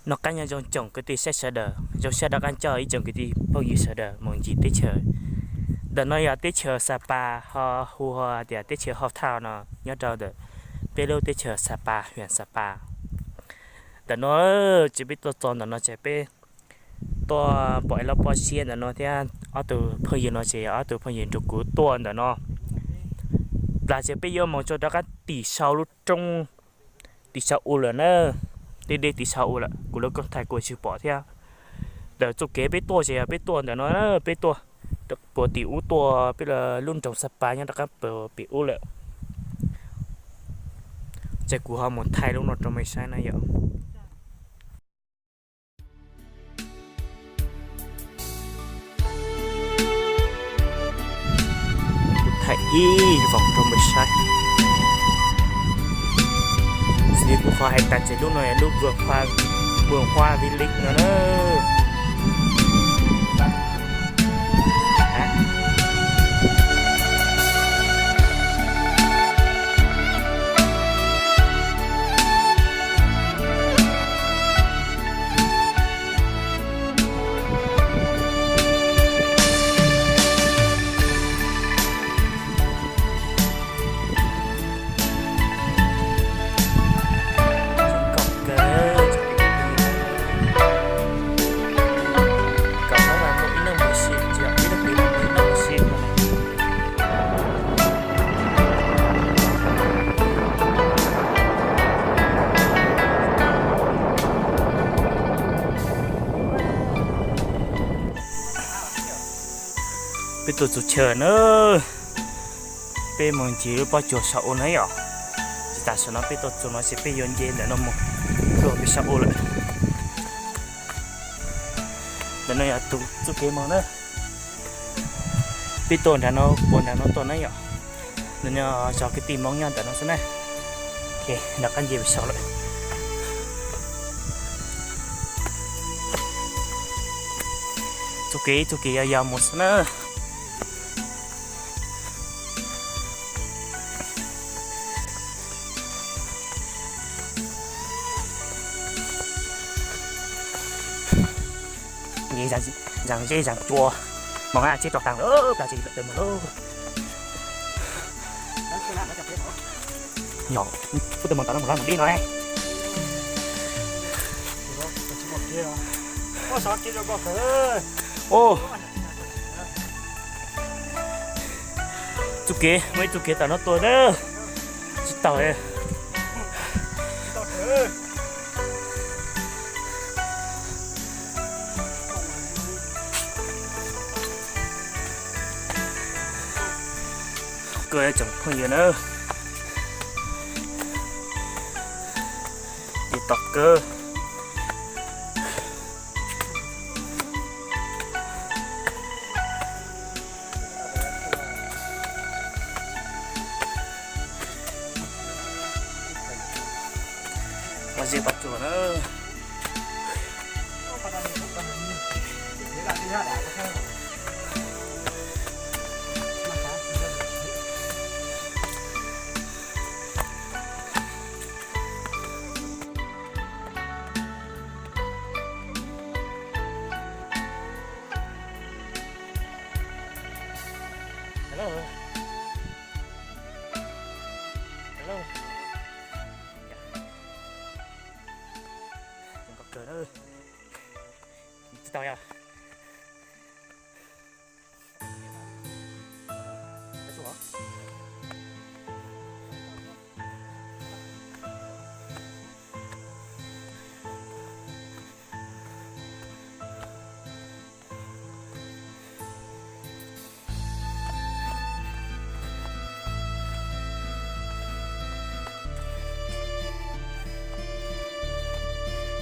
Noj qab nyob zoo tsoom kwv tij saib sawv daws, zoo sab rov qab coj ib tsoom kwv tij phooj ywg sawv daws mus ncig teb chaws. Ntawm no yog teb chaws Xa Pas, ho hu ho tias teb chaws Hau Thaj no, nyob rau ntawm peb lub teb chaws Xa Pas, hwm Xa Pas. Ntawm no ces peb tuaj txog ntawm no ces peb tuaj pom ib lub pob siab ntawm no thiab ob tug phooj ywg no ces ob tug phooj ywg nrog kuv tuaj ntawm no. Plas ces peb yuav mus txog rov qab tim sau lub roob, tim sau u lawm na, deb deb tim sau u lawm, kuv lub koob thaij kuv tsis pom thiab. Ntawm txoj kev peb tuaj ces yog peb tuaj ntawm no, peb tuaj puag tim ub tuaj peb lub nroog Xa Pas nyob rov qab puag pem ub lawm. Ces kuv ho mus thaij lub no rau mej saib na yom. Kuv thaij ib vòng rau mej saib. Xws li kuv qhov hais tas ces lub no lub vườn hoa, vườn hoa Vinh Lịch no na. Peb tuaj txug chaw na, peb mus ncig lub pob tsuas saum ub na yom. Ces tam sim no peb tuaj txug no ces peb yuav nce ntawm no mus rau pem saum ub lawm. Ntawm no yog tus txuj kev moog na. Peb tuaj nram no, puag nram no tuaj na yom. Ntawm no yog kwv tij Hmoob nyob ntawm no xwb na. Ok, nram qab nce pem saum lawm. Txuj kev, txuj kev yog yog mus xwb na. Zaam zeb zaam cua, moog hab tsheb rov taag lawm, plag tsheb lawm tawm moog lawm. Yog, kuv tawm moog tom no moog lawm moog dib no ne. Txuj kev, muaj ib txuj kev tom no tuaj na. Tsis tau. Kawg tsoom phooj ywg na, ces tom kawg. Mas ze pab tsuas na. Hello. Hello. Tsis tau yog.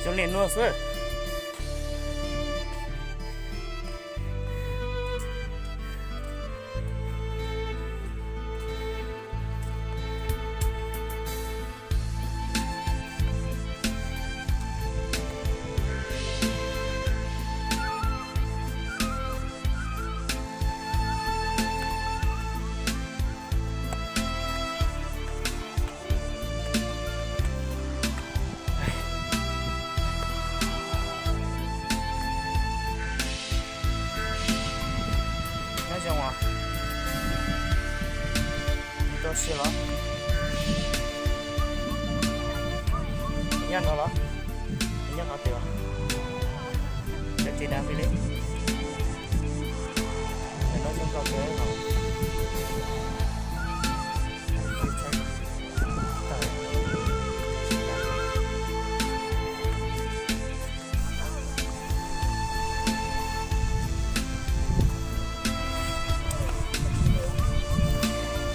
Zoo li no xwb. No los, nyob qhov twg? Cov tsis dav li. Ntawm no zoo nkauj kawg os.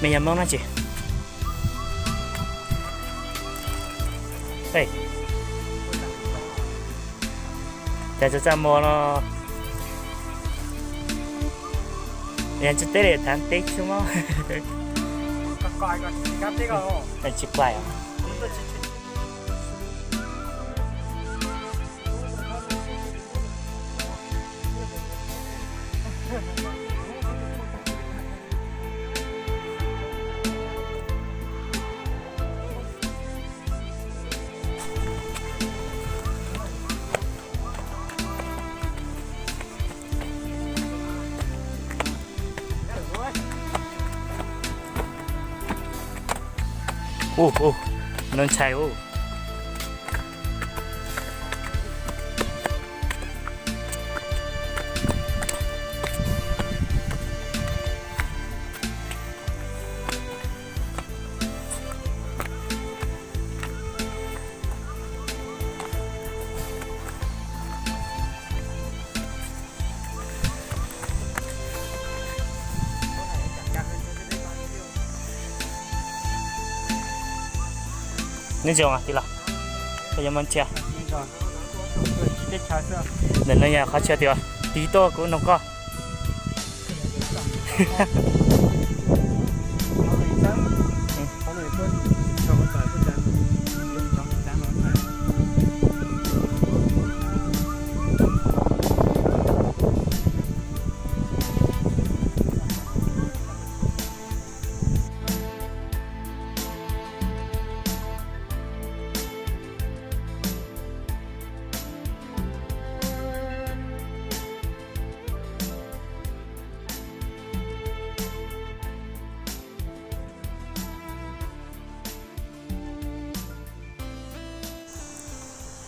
Mej yog Moob dab tsi? Cas txaj muag no, yog tsis teb li thav teb xwb mog. Tsis klaim. Ub, ub, no ntshai ub. Neb zoo tij laug, koj yuav muab ntsia. Ntawm no yog qhov chaw tias tiv tuaj kuv nug koj.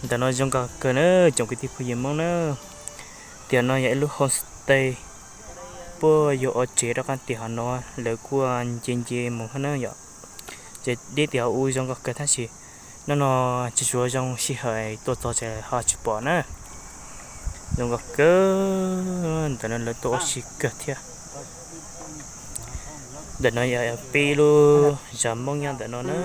Ntawm no zoo nkauj kawg na, tsoom kwv tij phooj ywg Hmoob na. Tiam no yog ib lub homestay, puab yuav ua tsev rov qab tiam hov no, lawv kuj nce nce mus hab na yom. Ces deb tiam hov u zoo nkauj kawg tab sis hnub no tsis tshua zoo sij hawm tuaj txog ces ho tsis pom na. Zoo nkauj kawg, ntawm no lawv tuaj ua si kawg thiab. Ntawm no yog peb lub zos Hmoob nyob ntawm no na.